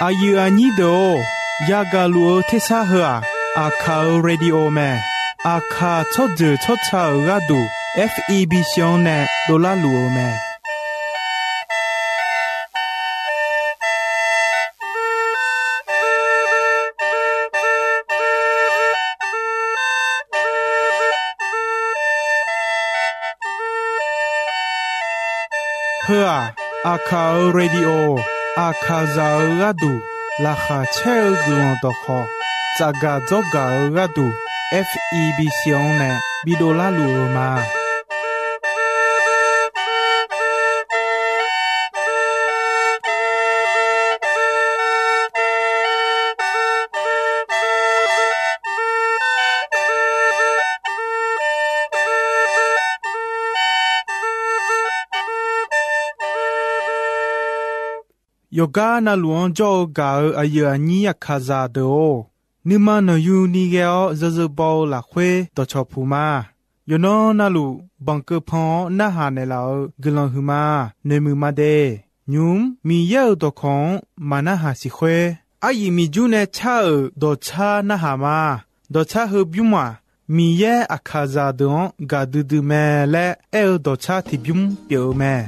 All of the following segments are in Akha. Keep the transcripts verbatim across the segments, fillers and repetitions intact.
Aqyuif aqnyir deuq-or, yagaq luf-eu tersar heu-aq, Aqkaq-euq radio mae. Aqkaq tsawrjeuq tsawrca-euq gharduq, F E B C-anr nae dovlar luf-eu mae. Heu-aq, Aqkaq-euq radio, Aqkaqzaq-euq gharduq laqkhaq caer-eu guiqlanq dawqkhawq tsafgaq dzawrgaq-eu gharduq, F E B C-anr nae bidov larluf-eu ma. Yawqgar navluf-anr jawr-eu gaq-eu aqyuif aqnyir Aqkaqzaq deuq-or, nuima nanqyuni ghae-awr zarzeur baw-eu lafkhoer dawqcawq puq ma. Yawqnan navluf banqkeuv pan-awr narhaq naeqlaf-euq guiqlanq huiqma noeqmuiq ma de. Nymq-mr Miqyaer-euq dawqkawq-anr maqnarhaq siq khoer, aryuif miqjur nae car-euq dawqtsar narhaq ma. Dawqtsar heubymr-aq, Miqyaer Aqkaqzaq deuq-anr gaqdui dui mae laer aer-eu dawqtsar tiqbymr pyeuf-eu mae.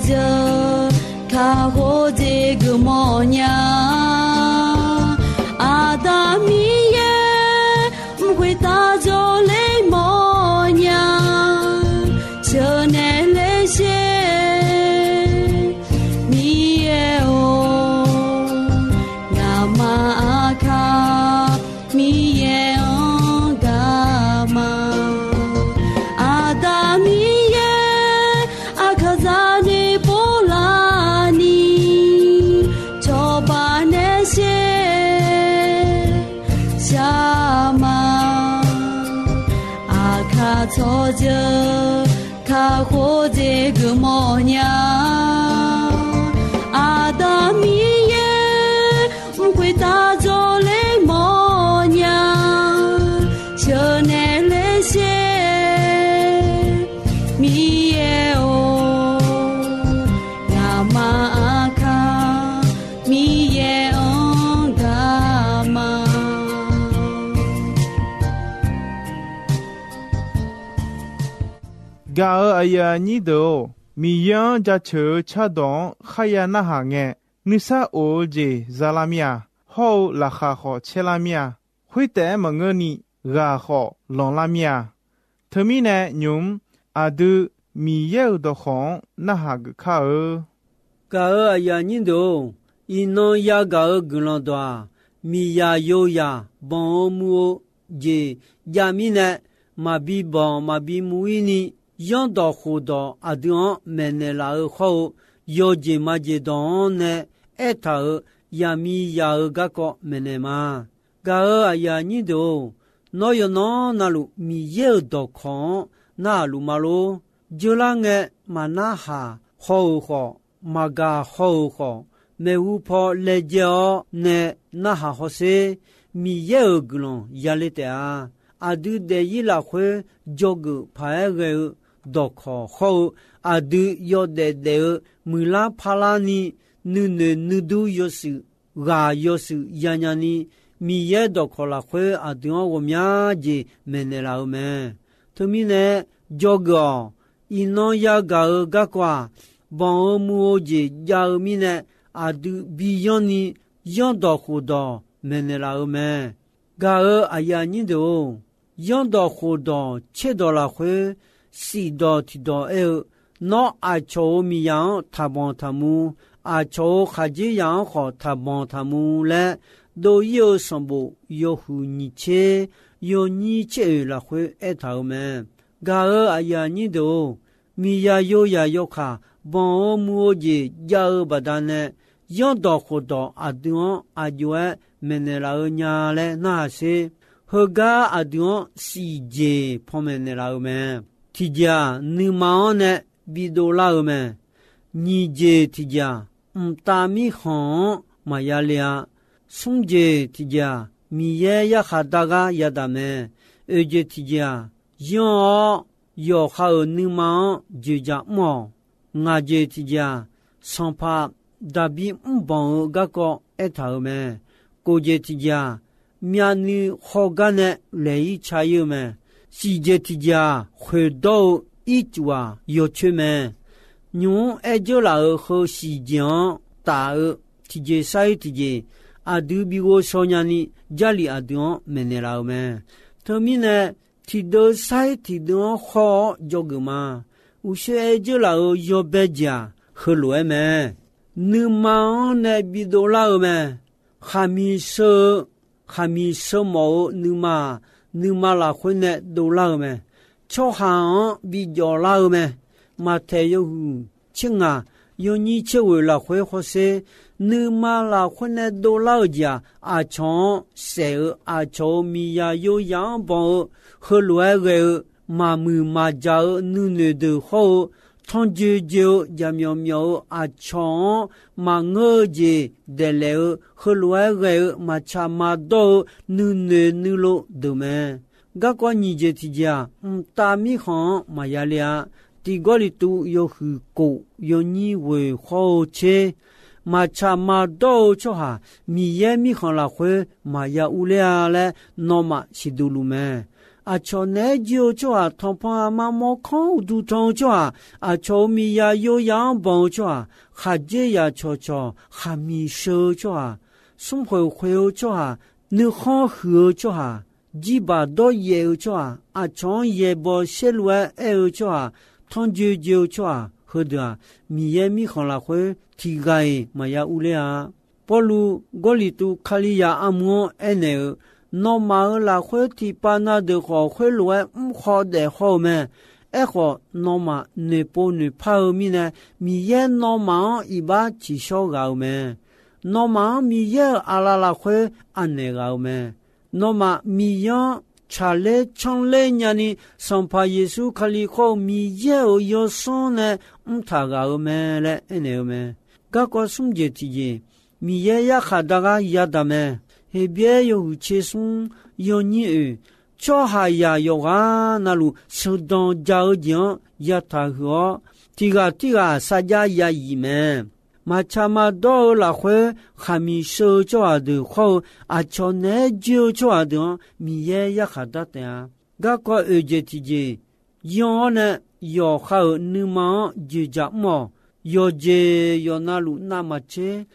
deuq kakhof jeq geufmawf nya. Aqda Miqyaer mq khoertav jawrler mawf nya. Sheuqnaeq ler sher Miqyaer-or, ngaqma aqkaq Miqyaer-anr gaq ma. Aqda Miqyaer aqkaq zanoeq pov laf ni, cawba nae sher shar ma. Aqkaq tsawrjeuq kakhof jeq geufmawf nya. Aqda Miqyaer mq khoertav jawrler mawf nya. Sheuqnaeq ler sher Miqyaer-or, ngaqma aqkaq Miqyaer-anr gaq ma. Gaq-euq aqyuif aqnyir deuq-or, Miqyaer-anr jaceuq-eu cardawq-anr kharya narhaq ngae, nuisar of-eu jeq za lar mir-a. Hawr-eu laqkhaq khawf caer lar mir-a. Khoertaef-aer maqngeurni ghaq khawf lanqlar mir-a. Teumirnae nymq-mr aqdui Miqyaer-euq dawqkawq-anr narhaq geuf kar-eu. Gaq-euq aqyuif aqnyir deuq-or, iqnan yagaq-eu guiqlanq dawq-aq, miqzaq yozaq banq-eu mu-eu jeq jav mirnae, maqbi banq maqbi mu-ir ni, zanrdawq khofdawq aqdui-anr maeqnaeq laf-eu hawr-eu, yawjeq majeq dawq-anr nae aertaq-euq yaqmiqzaq-eu garkawv maeqnaeq ma. Gaq-euq aqyuif aqnyir deuq-or, nawr yawqnan navluf Miqyaer-euq dawqkawq-anr narhaq luf ma lor. Jeurlar ngae maqnarhaq haw-euq khawf, maqgaq haw-euq khawf, maeqhu paw laejae-awr nae narhaq hawsher. Miqyaer-euq guiqlanq yaler taef-a. Aqdui daefzir lafkhoer dzawgeuf paq-aer ghae-eu dawqkawq hawr-eu, aqdui yawdaef daef-eu muiqlar parlar ni, nuinoeq nuidur yawshuif ghaq yawshuif yanya ni, Miqyaer dawqkawq lafkhoer aqdui-anr ghawqmya jeq maeqnaeq laf-eu mae. Teumirnae dzawgeuf-awq. Iqnan yagaq-eu garkawv-aq, banq-eu mu-eu jeq jav-eu mirnae, aqdui biyanr ni zanrdawq khofdawq maeqnaeq laf-eu mae. Gaq-euq aqyuif aqnyir deuq-or, zanrdawq khofdawq tserdawq lafkhoer shifdawq tiqdawq aer-eu, nawr aqcawq-euq miqzaq-anr taqbanq taqmu, aqcawq-euq khaqdzerzaq-anr khawf taqbanq taqmu laer, dov-ir-eu sanqbof yawhuiq nyiq tser yawnyir tser oeq lafkhoer aertaq-euq mae. Gaq-euq aqyuif aqnyir deuq-or, miqzaq yozaq yawkaq banq-eu mu-eu jeq jav-eu baqdanae, zanrdawq khofdawq aqdui-anr aqjox-aer maeqnaeq laf-eu nya laer narhaq sher. Heugar aqdui-anr shifjeq panmaeq naeqlaf-eu mae. Tiqjeq-aq, nuima-anr nae bidov lar-eu mae. Nyiq jeq tiqjeq-aq, mqtav mirkhanq-anr maqya le-a. Smr jeq tiqjeq-aq, Miqyaer yarkhaq dar gar yadaq mae. Oeq jeq tiqjeq-aq, yanr-awr yawqha-euq nuima-anr joeqjaq mr-awq. Ngaq jeq tiqjeq-aq, sanqpaq Daqbir mrbanq-eu garkawv aertaq-euq mae. Kof jeq tiqjeq-aq, myavnuiv hawgar nae laeq-ir ca-ir-eu mae. Shif jeq tiqjeq-aq, khoeqdawr-eu ircuf-aq yawcoer mae. Nymq-mr aer dzeur laf-euq heu shif jeq-anr taf-eu tiqjeq sar-ir tiqjeq, aqdui bi ghovshaw nyani, Jarlif aqdui-anr maeqnaeq laf-euq mae. Teumirnae, tiqdeuv sar-ir tiqdeuv-anr hawr-awr dzawgeuf ma. Uqshoe aer dzeur laf-euq yawbae jeq-aq, heulof-aer mae. Nuima-anr nae bidov lar-eu mae. Khaqmiq sheu-eu, khaqmiq sheu mawf-eu nuima-aq, nuima lafkhoer nae dovlar-eu mae. Tsawrhaq-anr bijawf lar-eu mae. Maqtaeq yawhuiq tser ngaq, yawnyir tser ghoeq lafkhoer hawsher. Nuima lafkhoer nae dovlar-eu jeq-aq, aqcawq-anr saef-eu, aqcawq-euq miqzaq yozaq-anr banq-eu, heulof-aer ghae-eu, maqmuiq maqjaq-eu nuinoeq deuq hawr-eu, tanrjoe joe-eu, jaqmyawf myawf-eu, aqcawq-anr maqngeur-eu jeq daeqlaef-eu, heulof-aer ghae-eu, maqtsaq maqdawr-eu nuinoeq nuilov deuq mae. Garkawv nyiq jeq tiqjeq-aq, mqtav mirkhanq-anr maqya le-a. Tiq Gawrliqtu yawhuiq kof yawnyir ghoeq hawr-eu tser, maqtsaq maqdawr-eu tsawrhaq Miqyaer mirkhanq lafkhoer maqya urler-a laer nawmaf siqduq luf mae. Aqcawq naeq-aer joer-eu tsawrhaq, tanqpanq aqma mawrkanr uqduq tanq-eu tsawrhaq, aqcawq-euq miqzaq yoyaq-anr banq-eu tsawrhaq, khaqdzerzaq cawqcawq khaqmiq sheu-eu tsawrhaq, smrkhoeq khoeq-eu tsawrhaq, nuikhanr huiq-eu tsawrhaq, jirbaq dawryaef-eu tsawrhaq, aqcawq-anr yaeqbawq saerlu-aer aer-eu tsawrhaq, tanrjoe joe-eu tsawrhaq heudeuq-aq, Miqyaer mirkhanq lafkhoer tiq ghaq-iq maqya urler-a. Pawrluv Gawrliqtu Kalizaq armur-anr aernaeq-eu, nawmaf-euq lafkhoer tiqpav na deuq khawf khoerlof-aer mrkhaw daef hawr-eu mae. Aerkhawf, nawmaf noeqpov noeqpar-eu mirnae, Miqyaer nawmaf-anr iqbax tsiqshawr ghaq-euq mae. Nawmaf-anr Miqyaer-euq aqlaf lafkhoer anaeq ghaq-euq mae. Nawmaf Miqyaer-anr tsaqler canrler nyani, Sanqpaq Yeqsur Kali khawr-eu Miqyaer-euq yawsanr nae mrtaq ghaq-euq mae laer aernaeq-eu mae. Garkawv smr jeq tiqjeq, Miqyaer yarkhaq dar gar yadaq mae. Heqbyaer yawhuiq tser smr yawnyir oeq, tsawrhaqzaq yawqghaq navluf sheuqdanq ja-eu jeq-anr yataq huiq-awr, tiq ghaq tirghaq sarjax ya yif mae. Maqtsaq maqdawr-eu lafkhoer khaqmiq sheu-eu tsawrhaq deuq khawr-eu, aqcawq naeq-aer joer-eu tsawrhaq deuq-anr Miqyaer yarkhaq dar taef-a. Garkawv oeq jeq tiqjeq, yanr-awr nae yawqha-euq nuima-anr joeqjaq mr-awq. Yawqjeq yawqnavluf navmaqtser,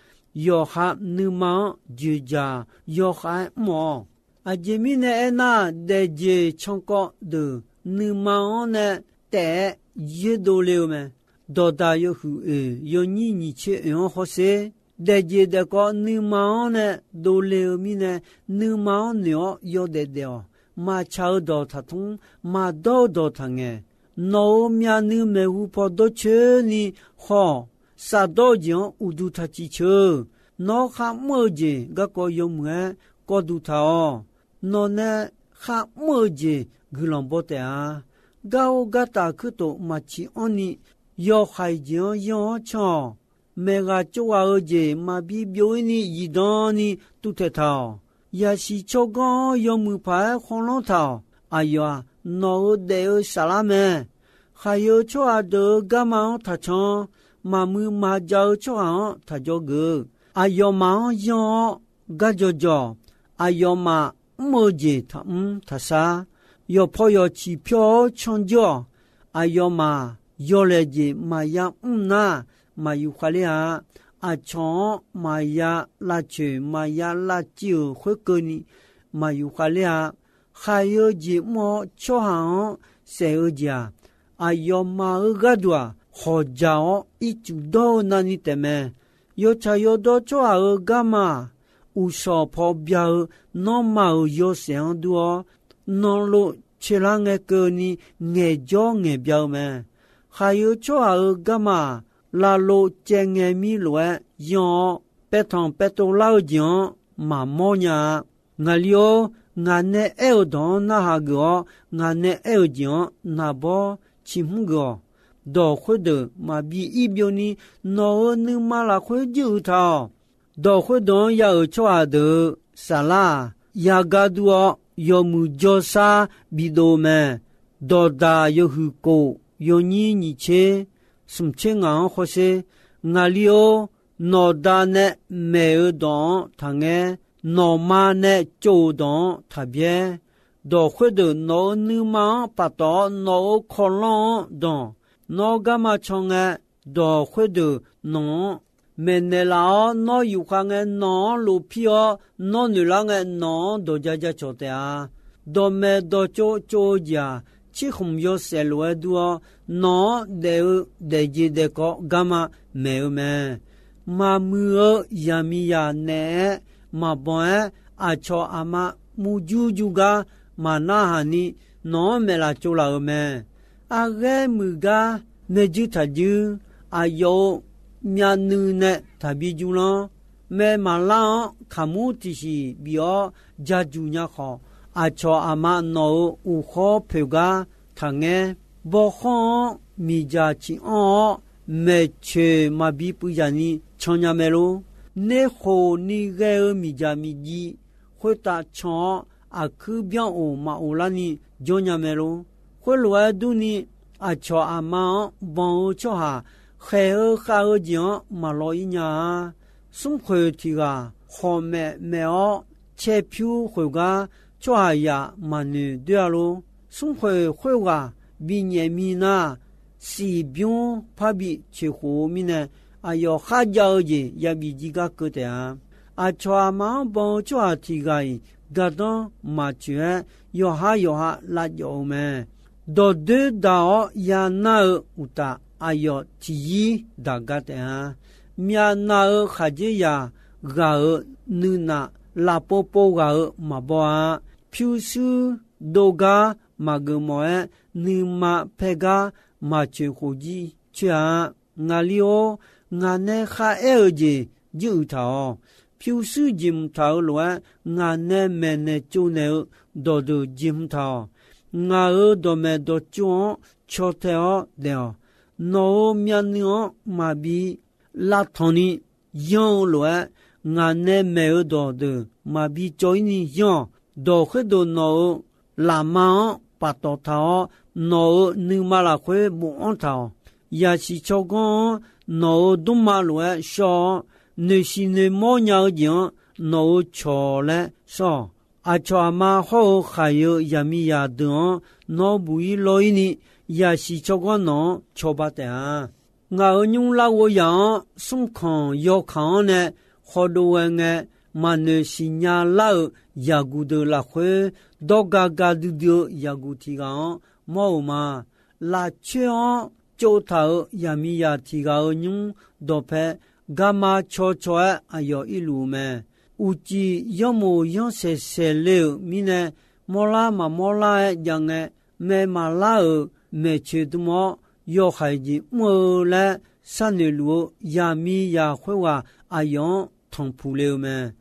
yawqha nuima-anr joeqjaq yawkhav-aer mr-awq. Aqjeq mirnae aernar, daefjeq cankawv deuq nuima-anr nae taef-aer yaerdov le-eu mae. Dawqdaq yawhuiq oeq yawnyir nyiq tser oeq-anr hawsher, daefjeq daefkawv nuima-anr nae dovle-eu mirnae, nuima-anr noeq-awr yawdaef daef-awq. Maqtsaq-eu dawq taqtmr, maqdawr-eu dawq taqngaeq. Nawq-euq myavnuiv maeqhu paw dawrcoeni haw-awq. Safdawr-eu jeq-anr uqduq taqciq ceuq. Nawr kharmr-eu jeq garkawv yawmuiq-aer kawvduq taq-awq. Nawq nae kharmr-eu jeq guiqlanq baw taef-a. Gar or gartaf kuirtof maqciq anrni, yawhaiq jeq-anr yanr-awr can-awq. Maeqghaq tsovghaq-eu jeq maqbi byov-ir ni zifdan ni tuvtaeq taq-awq. Yaqsiq tsawrganr-anr yawmuiq paq-aer khanrlanr taq-awq. Aqyawf-aq, nawq-euq daef-eu saflar mae. Khaqyeu tsawrhaq deuq-euq garma-anr taqcan. Maqmuiq maqjaq-eu tsawrhaq-anr taqjawr geuf. Aqyawfmaf-anr yanr-awr gar jawqjawq. Aqyawfmaf mr-eu jeq taqmr taqshar. Yawqpaw yawqciq pyawr-awr canjawr-awq. Aqyawfmaf yawlaeq jeq maqya mr nar, maqyuf khavler-a. Aqcawq-anr maqya lavcoeq maqya lavciv-euq khoerkeuvni maqyuf khavler-a. Khaqyeu jeq mr-awr tsawrhaq-anr saef-eu jeq-aq, aqyawfmaf-euq gharduq-aq, hawqjaq-awr ircuf dawr-eu navni taefmae. Yawtsaq yawdawr tsawrhaq-euq garma-aq, uqshawq paw bya-eu nanrma-euq yawshaef-anr dur-awr, nanlov caelar ngae keuvni ngaeqjawr ngaeqbya-eu mae. Khaqyeu tsawrhaq-euq garma-aq, lavlov caev ngae mir lof-aer yanr-awr, paevtanq paevtov lar-eu jeq-anr maqmawr nya-a. Ngaqli-or, ngaq nae aer-eu dawq-anr narhaq geuf-awr, ngaq nae aer-eu jeq-anr naqbawr ciqhmr geuf-awq. Dawq khoerdeuq maqbi ir byovni, nawq-euq nuima lafkhoer juiruiq taq-awq. Dawq khoerdeuq-anr ya-euq tsawrhaq deuq-euq saflar-aq, yagar dur-awr yawmuiq jawrshar bidov mae. Dawqdaq yawhuiq kof yawnyir nyiq tser smq tser ngaq-anr hawsher. Ngaqli-or, nawqda nae maeq-eu dawq-anr taqngaer, nawqma nae tsov-euq dawq-anr taqbyaer. Dawq khoerdeuq nawq-euq nuima-anr paftawf-awr, nawq-euq kawqlanr-anr danq. Nawr garma can ngae, dawq khoerdeuq nawq-anr maeqnaeq laf-awr, nawr yufkhav ngae nawq-anr lofpir-awr, nawr noeqlar ngae nawq-anr dawqja jacawq taef-a. Dawqmaeq dawqtsov tsov-eu jeq-aq, cirkhmq yawshaef lof-aer dur-awr, nawq-anr daef-eu daefjeq daefkawv garma maeq-eu mae. Maqmuiq-eu zaqmiqzaq naeq-aer maqbanq-aer, aqcawq aqma murjur jur gar maqnarhaq ni, nawq-anr maeqlaf tsovlaf-euq mae. Arghaer muiq gar maerjuir taqjuir, aqyawf-euq myavnuiv nae taqbi jurlanr. Mae maqlar-anr kaqmur tiqsiq bif-awr jajuq nya khawf, aqcawq aqma nawq-euq uqkhawr poeq gar taqngaer. Bawkhanr-anr miqdzaq ciq anr-awr, maeqtsoeq maqbi puivzaq ni can nya mae lor. Nerkhof ni ghae-eu miqdzaq miqjiv khoertav can-awr, aqkuir byanr of maq of larni jawr nya mae lor. Khoerlof-aer durni, aqcawq aqma-anr banq-eu tsawrhaq khaeq-eu khav-eu jeq-anr maqlaw ir nya-a. Smrkhoeq tiq ghaq khawqmaef maef-awr caerpyur khoeq gar tsawrhaqzaq maqnoeq doer-a lor. Smrkhoeq khoerghaq binyaef mi nar, siq bymr parbi coeqkhof-eu mirnae, aqyawf kharjav-eu jeq yabi jir gar keuv taef-a. Aqcawq aqma-anr baw-eu tsawrhaq tiq ghaq-iq gardanr maqtsoeq-aer, yawqha yawqha lavjawf-eu mae. Dawqdoer daq-awr yanar-eu uqtaf, aqyawf tiqyir daq ga taef-a. Myavnav-eu khaqdzerzaq ghaq-euq nuinaq lafpov pov ghaq-euq maqbaw-a. Pyurshuir dov gar maqgeuf mawf-aer, nuima paer gar maqcoeq khof jir coer-a. Ngaqli-or, ngaq nae kharaer-eu jeq jir uiq taq-awq. Pyurshuir jeqhmq taq-euq lof-aer, ngaq nae maeqnaeq tsovnaeq-eu dawqdeuq jeqhmq taq-awq. Ngaq-euq dawqmaeq dawqtsov-anr caw tae-awr daef-awq. Nawq-euq myavnuiv-anr maqbi lavtanq ni yanr-eu lof-aer, ngaq nae maeq-euq dawqdeuq maqbi cawv-ir ni yanr-awq. Dawq khoerdeuq nawq-euq lafma-anr paftawf taq-awr, nawq-euq nuima lafkhoer bofanr taq-awq. Yaqsiq tsawrganr-anr nawq-euq dmrma lof-aer shawr-awr, noeqshiq noeqmawr nya-eu jeq-anr nawq-euq cawq laer shawr-awq. Aqcawq aqma hawr-eu khaq-eu zaqmiqzaq deuq-anr nawr buq-ir lawr-ir ni, yaqsiq tsawrganr nawq-anr cawba taef-a. Ngaq-euq nymr larghov zaq-anr smrkanq yawkaq-anr nae khawdov ghae ngae, maqnoeq siqnya lar-euq zaqguq deuq lafkhoer, dawrga ga duidui-eu zaqguq tiq ghaq-anr mawr-euq ma. Lafcoer-anr tsovtaq-euq zaqmiqzaq tiq ghaq-euq nymr dawqpae garma caw caw-aer aqyawf irluf-eu mae. Uqcif yanrmoq yanrsaeq saeq le-euq mirnae, mawrlar maqmawr lar-aer jav ngae, maeq maqlar-euq maeqtsoeq dm-awr, yawhaiq jeq mr-eu laer sharnoeq luf-eu zaqmiqzaq khoerghaq aqyawf-anr tanqpuq le-eu mae.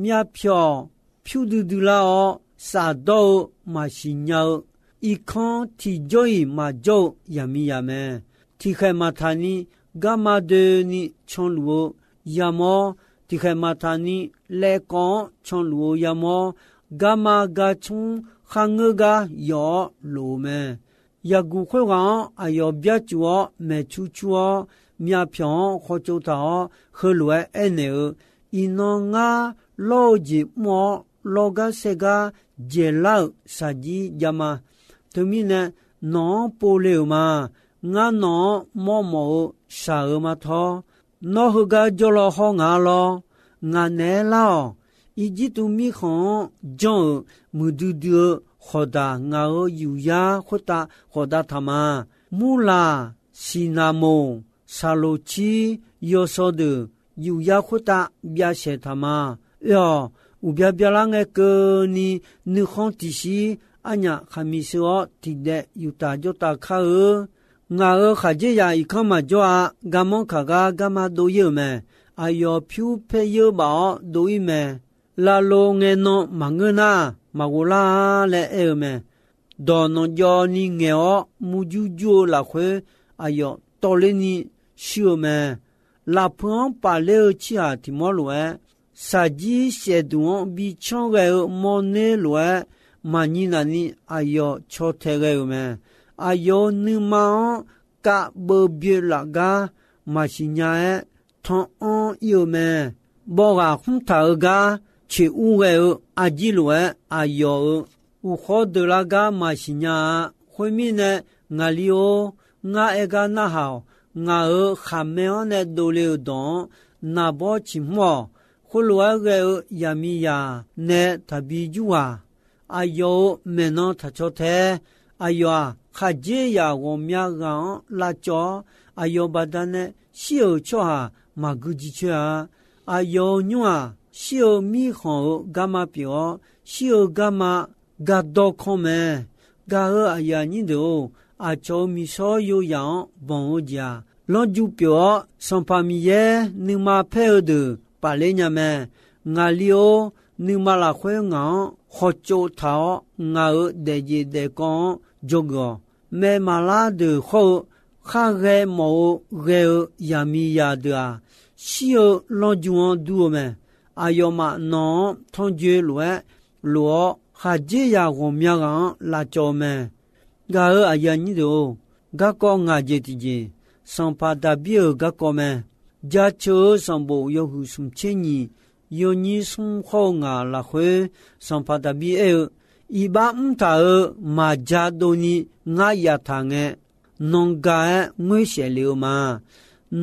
Myavpyawq pyur duidui lar-awr, safdawr-eu maqsiq nya-eu, irkanr tiqjawr-iq maqjawr-eu zaqmiqzaq mae. Tiqkhaeq maqtaq ni garma doeni canluf-eu yamawr, tiqkhaeq maqtaq ni laevkawv-anr canluf-eu yamawr, garma gacmr kharngeur gar yawf-awr lof-eu mae. Yaqguq khoerghaq-anr aqyawf byarcuf-awr maeqcur cur-awr, myavpyawq-anr khawtsov taq-awr, heulof-aer aernaeq-eu, Iqnan ngar lawr-eu jeq mr-awr, lawrgar saergar dzaeqlar-euq shaqjir javma. Teumirnae, nawq-anr pov le-euq ma. Ngar nawq-anr mawrmawf-eu shaq-eu ma tawr. Nawr heugar jawr law hawr ngaq-a lawr. Ngaq naeq-aer lar-awq. Irjirtuv mirkhanq-anr janr-euq muiqdui dui-eu khawqdaq ngaq-euq yufyar khoertav khawqdav taq ma. Murlaq, siqnaq moq, saqloq cir, yawsaw deuq yufyar khoertav byav saeq taq ma. Oe-awq, uqbya byalar ngae keuvni nuikhanr tiqshir arnyaf khaqmiq sheu-awr tiqdaev yuftaf jawrtav kar-eu. Ngaq-euq khaqdzerzaq irkanr maqjawr-a. Garmanr kaq gar garma dov-ir-euq mae. Aqyawf pyur paer yeur baf-awr dov-ir mae. Lavlo ngae nan maqngeur nar, maqghov lar-a laer aer-eu mae. Dawq nanqjawv ni ngaeq-awr murjur jur-eu lafkhoer, aqyawf tawvler ni shuir-eu mae. Lafpeu-anr pafler-eu cirhaq tiq mawr lof-aer, shaqjir saefduq-anr bi canr ghae-eu mawrner lof-aer, maqnyir naf ni aqyawf caw tae ghae-euq mae. Aqyawf-euq nuima-anr kav beuv byoe laf gar maqsiq nya-aer, tanr-anr-ir-eu mae. Bawv ghaq khmr taq-eu gar coeq ur ghae-eu arjir lof-aer, aqyawf-euq uqkhawr deuq lar gar maqsiq nya-a. Khoermirnae, ngaqli-or, ngar aer gar narhaq-awq. Ngaq-euq khaqmae-anr nae dovle-euq dawq-anr naqbawr ciqhmr-awq. Khoerlof-aer ghae-eu zaqmiqzaq nae taqbi jur ghaq. Aqyawf-euq maeqnan taq caw tae. Aqyawf-aq, khaqdzerzaq ghawqmya ghaq-anr lavcawv-awr, aqyawf baqdanae shir-euq tsawrhaq maqgui jicoer-a. Aqyawf-euq nymr-aq, shir-eu mirkhanq-euq garma pyeuf-awr, shir-eu garma gardawr kanr mae. Gaq-euq aqyuif aqnyir deuq-or, aqcawq-euq miqshawr yoyaq-anr banq-eu jeq-aq, lanrju pyeuf-awr, Sanqpaq Miqyaer nuima paer-eu deuq pafler nya mae. Ngaqli-or, nuima lafkhoer ngaq-anr khawqtsov taq-awr, ngaq-euq daefjeq daefkawv-anr dzawgeuf-awq. Maeq maqlar deuq khawr-eu, khar ghae mawf-eu ghae-eu zaqmiqzaq deuq-aq, shir-eu lanrju-anr dur-eu mae. Aqyawfmaf nawq-anr tanrjoe lof-aer lof-awr, khaqdzerzaq ghawqmya ghaq-anr lavcawv-eu mae. Gaq-euq aqyuif aqnyir deuq-or, garkawv ngaq jeq tiqjeq, sanqpaq Daqbir-euq garkawv mae. Jaceuq-eu sanqbof yawhuiq smq tser nyiq, yawnyir smr khawr-eu ngaq lafkhoer, sanqpaq Daqbir aer-eu, Iqbax mr taq-euq maqja dovni ngar yaftaq ngae, nan ga-aer ngoer saef lef-eu ma.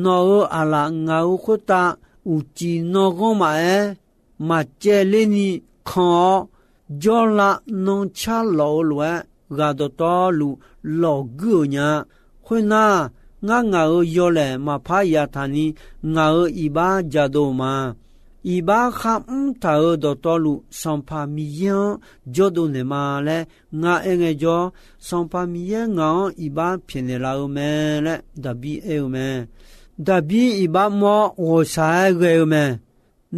Nawq-euq aqlaf ngaq-euq khoertav uqcif nanghanr maqaer, maqcaevler ni kan-awr, jawrlav nancar lawf-eu lof-aer, ghaq dawqtawvluf lawqguir-euq nya. Khoernar, ngar ngaq-euq yawlaeq maqpar yaftaq ni, ngaq-euq iqbax jadov-euq ma. Iqbax kharmr taq-euq dawqtawvluf, Sanqpaq Miqyaer-anr jawrdov naeqma laer ngar aerngae jawr, Sanqpaq Miqyaer ngaq-anr iqbax pyaeqnaeq laf-eu mae laer Daqbir aer-eu mae. Daqbir iqbax mr-awr ghawqshaq-aer ghae-eu mae.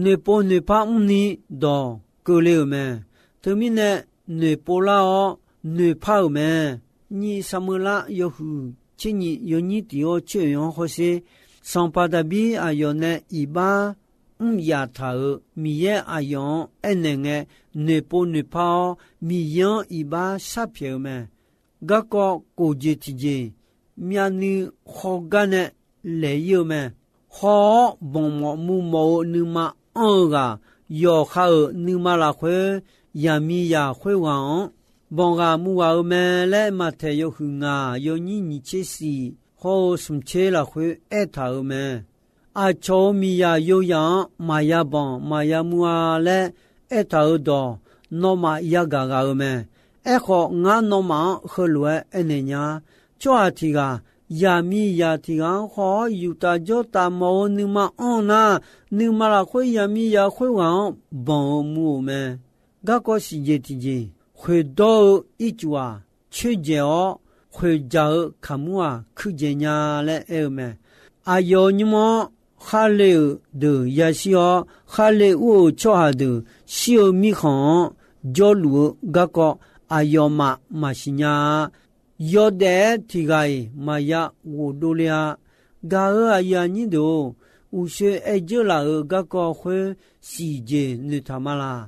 Noeqpov noeqpar mrni dawq keuvle-euq mae. Teumirnae, noeqpov lar-awr noeqpar-euq mae. Nyiq Saqmeuqlar yawhuiq tser nyiq yawnyir tiq-awr tser oeq-anr hawsher. Sanqpaq Daqbir aqyawf nae iqbax mr yaftaq-euq Miqyaer aqyawf-anr aernaeq ngae, noeqpov noeqpar-awr Miqyaer-anr iqbax sharpyaeq-eu mae. Garkawv kof jeq tiqjeq, myavnuiv khawgar nae laeq-ir-eu mae. Haw-awr banq mawf muv mawf-eu nuima anr-eu ghaq, yawqha-euq nuima lafkhoer, yaqmiqzaq khoerghaq-anr banq ghaq muv ghaq-eu mae laer Maqtaeq yawhuiq ngaq yawnyir nyiq tser shif hawr-eu smq tser lafkhoer aertaq-euq mae. Aqcawq-euq miqzaq yoyaq-anr maqya banq maqya muv-a laer aertaq-euq dawq, nawmaf yagaq ghaq-eu mae. Aerkhawf, ngar nawmaf-anr heulof-aer aernaeq nya. Tsawrhaq tiq ghaq, yaqmiqzaq tiq ghaq-anr haw-awr yuftaf jawrtaf mawf-eu nuima anr nar, nuima lafkhoer yaqmiqzaq khoerghaq-anr banq-eu muv-euq mae. Garkawv siqjeq tiqjeq, khoeqdawr-eu ircuf-aq, coerdzaeq-awr, khoeqdzaq-eu kaqmur-aq, kuirdzaeq nya laer aer-eu mae. Aqyawf-euq nymr-anr kharle-euq deuq yashir-awr, kharle ur-euq tsawrhaq deuq shir-eu mirkhanq-anr jawrluf-eu garkawv, aqyawfmaf maqsiq nya-a. Yawdaef-aer tiq ghaq-iq maqya ghofdov le-a. Gaq-euq aqyuif aqnyir deuq-or, uqshoe aer dzeur laf-euq garkawv khoer siqjeq noeqtaq ma laq.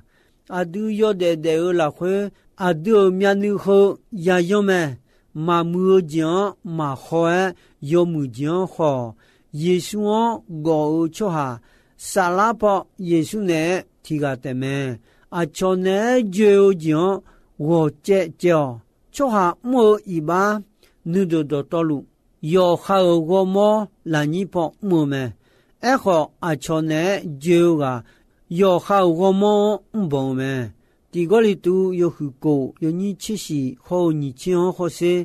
Aqdui yawdaef daef-eu lafkhoer, aqdui-euq myavnuiv heu yayanr mae. Maqmuiq-eu jeq-anr maqhaw-aer, yawmuiq jeq-anr haw-awq. Yeqsur-anr gawf-eu tsawrhaq, saflar paw Yeqsur naeq-aer tiq ghaq taef mae. Aqcawq naeq-aer joe-eu jeq-anr ghawqcaev caev-awq. Tsawrhaq mr-eu iqbax nuideuq dawqtawvluf, yawqha-euq ghawrmawr lafnyir paw mr-eu mae. Aerkhawf, aqcawq naeq-aer joe-eu ghaq, yawqha-euq ghawrmawr-anr mrbanq-eu mae. Tiq Gawrliqtu yawhuiq kof yawnyir tser shif hawr-eu nyiq tser-anr hawsher.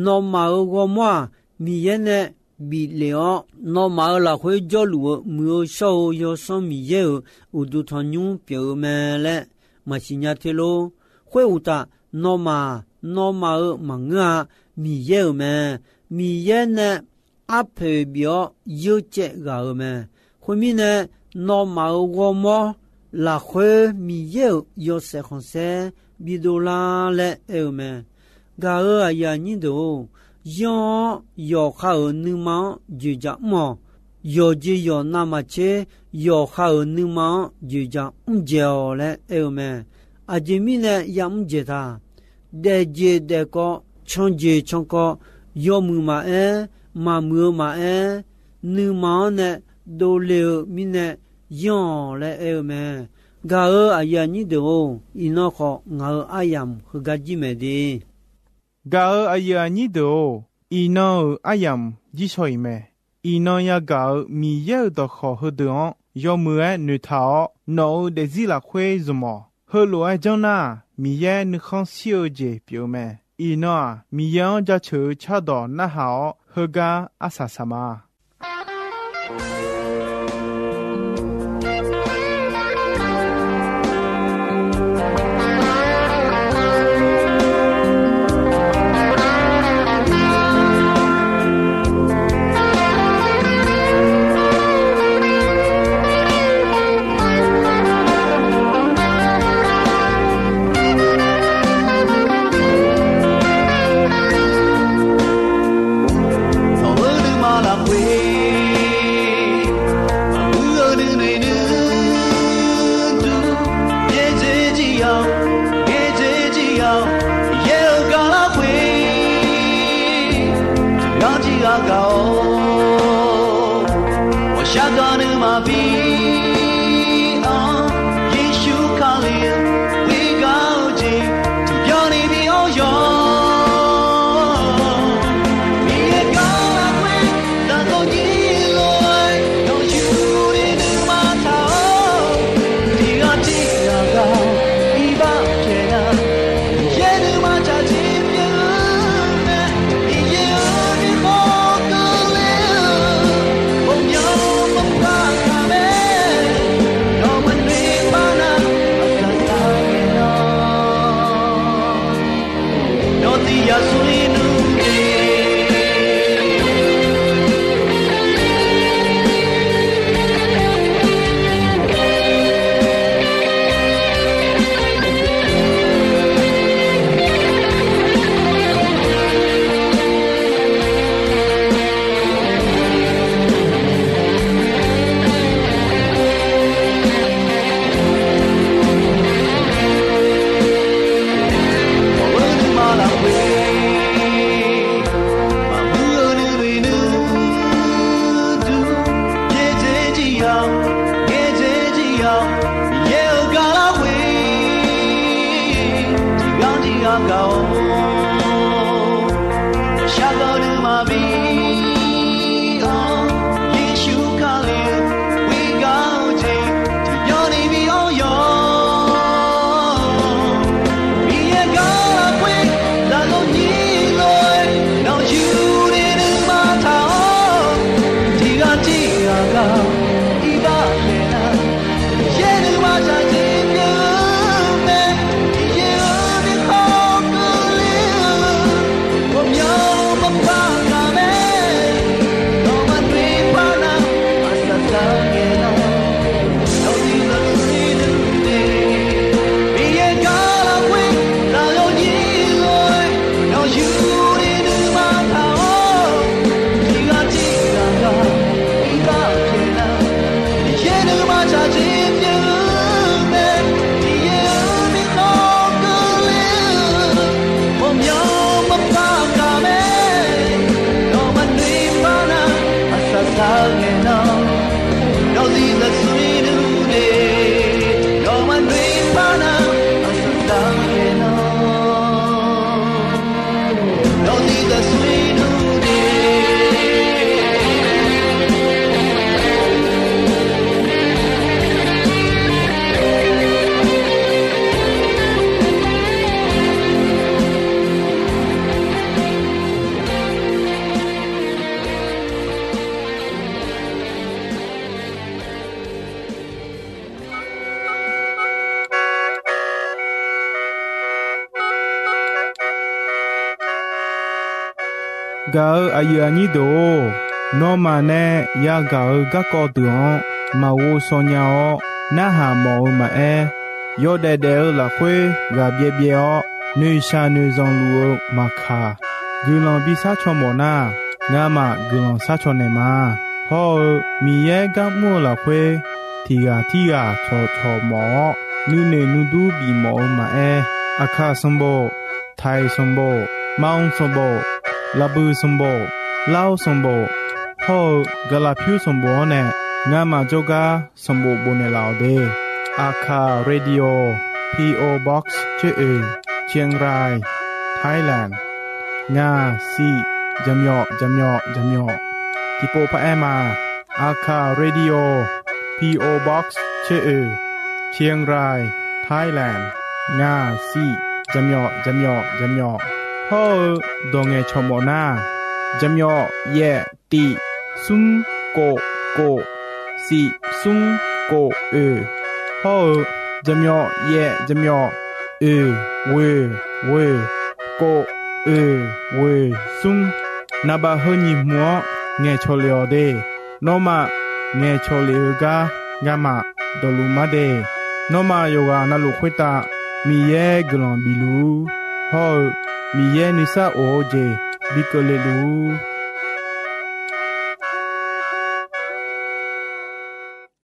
Nawmaf-euq-aq, Miqyaer nae bif lef-awr, nawmaf-euq lafkhoer jawrluf-eu Muiq-eu shawr-eu Yawsanr Miqyaer-euq uqduq tanqnymr pyeuf-eu mae laer maqsiq nya te lor. Khoeruqtaf, nawmaf-aq, nawmaf-euq maqngeur-a. Miqyaer-euq mae. Miqyaer nae arpoeq bif-awr yeurcaev ghaq-euq mae. Khoermirnae, nawmaf-euq ghawrmawr lafkhoer Miqyaer-euq yawshaef khanqsaer bidov lar laer aer-eu mae. Gaq-euq aqyuif aqnyir deuq-or, yanr-awr yawqha-euq nuima-anr dzoeqdzaq mr-awq. Yawqjeq yawq navmaqtser yawqha-euq nuima-anr dzoeqdzaq mrdzaeq-awq laer aer-eu mae. Aqjeq mirnae yamr dzaeq ta. Daefjeq daefkawv, canjeq cankawv, yawmuiq maqaer, maqmuiq-eu maqaer, nuima-anr nae dovle-eu mirnae yanr-awq laer aer-eu mae. Gaq-euq aqyuif aqnyir deuq-or, iqnan khawf ngaq-euq aryamq heugar jir maeq de. Gaq-euq aqyuif aqnyir deuq-or, iqnan-euq aryamq jir shaw-iq mae. Iqnan yagaq-euq Miqyaer-euq dawqkawq heudeuq-anr yawmuiq-aer noeqtaq-awr, nawq-euq daefzir lafkhoer zmq-awq. Heulof-aer janr nar-aq, Miqyaer nuikhanr shir-eu jeq pyeuf-eu mae. Iqnan-aq, Miqyaer-anr jaceuq-eu cardawq narhaq-awr, heugar arsaq saq ma. Nawq-euq nuima lafkhoer, maqmuiq-eu nuinoeq nuidur, yaerdzae jir ya, yaerdzae jir ya, Miqyaer-euq gar lafkhoer, tiqgar jir ghaq gaq-awr, ghawqshaq gaq nuima bi-anr, Yeqsur Kali-eu, bi gaq-eu jeq Miqyaer-euq gar lar ghoe, tiqgar tiqgar gaq-awr, shaqganq nuima bi-anr, Yeqsur Kali-eu ghoer gar-eu jeq tiqbyan ni bi-anr yawq. Miqyaer gar lar ghoe, laflawr nyir lof-aer nawq yur ni nuima taq-awr, tiqghaq tiqghaq gaq-eu iqbax pyaeq nar, Miqyaer nuima tsaqjeq pyeuf-eu mae. Miqyaer-euq mirkhanq keuvle-eu ghawqmyanr maqpar gaq mae. Nawmaf noeqpar nar, aqsaq saqngaeq nar, nawq-euq zaqsiq nuir de. Miqyaer gar lar ghoe, laflawr nyir lof-aer nawq yur ni nuima taq-awr, tiqghaq tiqghaq gaq-eu iqbax pyaeq nar, Miqyaer nuima tsaqjeq pyeuf-eu mae. Miqyaer-euq mirkhanq keuvle-eu ghawqmyanr maqpar gaq mae. Nawmaf noeqpar nar, aqsaq saqngaeq nar, nawq-euq zaqsiq nuir de. Nawmaf noeqpar nar, aqsaq saqngaeq nar, nawq-euq zaqsiq nuir de. Gaq-eu aqyuif aqnyir deuq-or, nawmaf nae yagaq-eu garkawv deuq-anr maqghov shaw nya-awr narhaq mawf-eu maqaer, yawdaef daef-eu lafkhoer ghaq byaev byaev-awr noeqshaq noeqzanq luf-eu maqkaq, guiqlanq bishar caw mawf nar, ngamaf guiqlanq shar caw naeq ma. Hawr-eu Miqyaer gar mr-eu lafkhoer, tiq ghaq tirghaq cawqcawq mawf-awr nuinoeq nuidur bif mawf-eu maqaer, Aqkaq sanqbof, Taiq sanqbof, Maqmq sanqbof, Laqbuiq sanqbof, Lar-eu sanqbof, hawr-eu Gaqlaqpyur sanqbof-anr nae ngamaf jawrgar sanqbof bofnaeq laf-awq de. Aqkaq Radio, P O Box tser oeq, Chiang Rai, Thailand. Ngaq siq jaqmyawf jaqmyawf jaqmyawf. Tiqpov paraer ma. Aqkaq Radio, P O Box tser oeq, Chiang Rai, Thailand. Ngaq siq jaqmyawf jaqmyawf jaqmyawf. Hawr-eu dawq ngaeqcawq mawf nar, jaqmyawf yaef tiq smr kof kof siq smr kof oeq, hawr-eu jaqmyawf yaef jaqmyawf oeq ghoeq ghoeq kof oeq ghoeq smr. Naqbaf heu nyiq hmq-anr ngaeqcawq lef-awq de. Nawmaf ngaeqcawq lef-eu gar ngamaf dawqluf mar de. Nawmaf yawqghaq navluf khoertav Miqyaer guiqlanq bifluf-ur, hawr-eu Miqyaer nuisar of-eu jeq bi keuvle luf-ur.